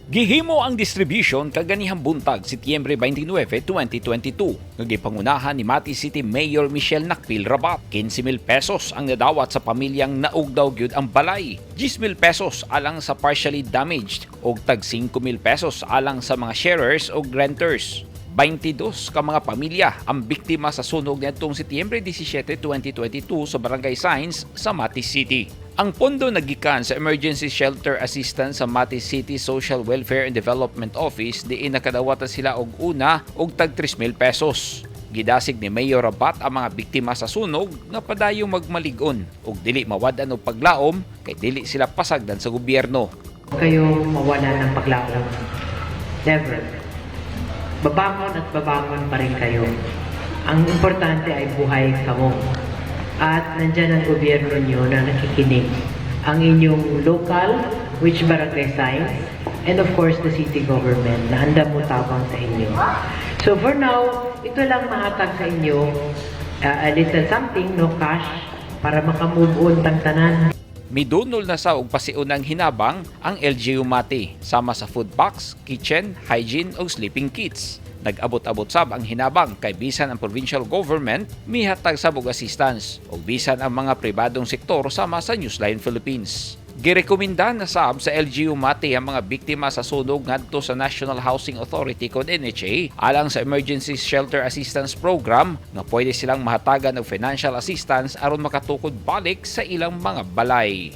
Gihimo ang distribution kaganihang buntag, Setyembre 29, 2022, nga gipangunahan ni Mati City Mayor Michelle Nakpil Rabat. 15,000 pesos ang nadawat sa pamilyang naog daw gyud ang balay. 10,000 pesos alang sa partially damaged ug tag 5,000 pesos alang sa mga sharers o renters. 22 ka mga pamilya ang biktima sa sunog niadtong Setyembre 17, 2022 sa Barangay Sainz sa Mati City. Ang pondo nagikan sa Emergency Shelter Assistance sa Mati City Social Welfare and Development Office, diin nakadawatan sila og una og tag 3,000 pesos. Gidasig ni Mayor Rabat ang mga biktima sa sunog nga padayong magmalig-on ug dili mawad-an og paglaom kay dili sila pasagdan sa gobyerno. Kayo mawala ng paglaom. Never. Babangon at babangon pa rin kayo. Ang importante ay buhay kamo. At nandyan ang gobyerno nyo na nakikinig. Ang inyong local, which Barangay Sainz, and of course the city government na handa mo tabang sa inyo. So for now, ito lang mahatag sa inyo, a little something, no cash, para makamove on tang tanan. Midunol na sa og pasiunang hinabang ang LGU Mati sama sa food box, kitchen, hygiene ug sleeping kits. Nag-abot-abot sab ang hinabang kay bisan ang provincial government mihatag sab og assistance ug bisan ang mga pribadong sektor sama sa Newsline Philippines. Girekomenda na sab sa LGU Mati ang mga biktima sa sunog ngadto sa National Housing Authority kon NHA alang sa Emergency Shelter Assistance Program nga pwede silang mahatagan og financial assistance aron makatukod balik sa ilang mga balay.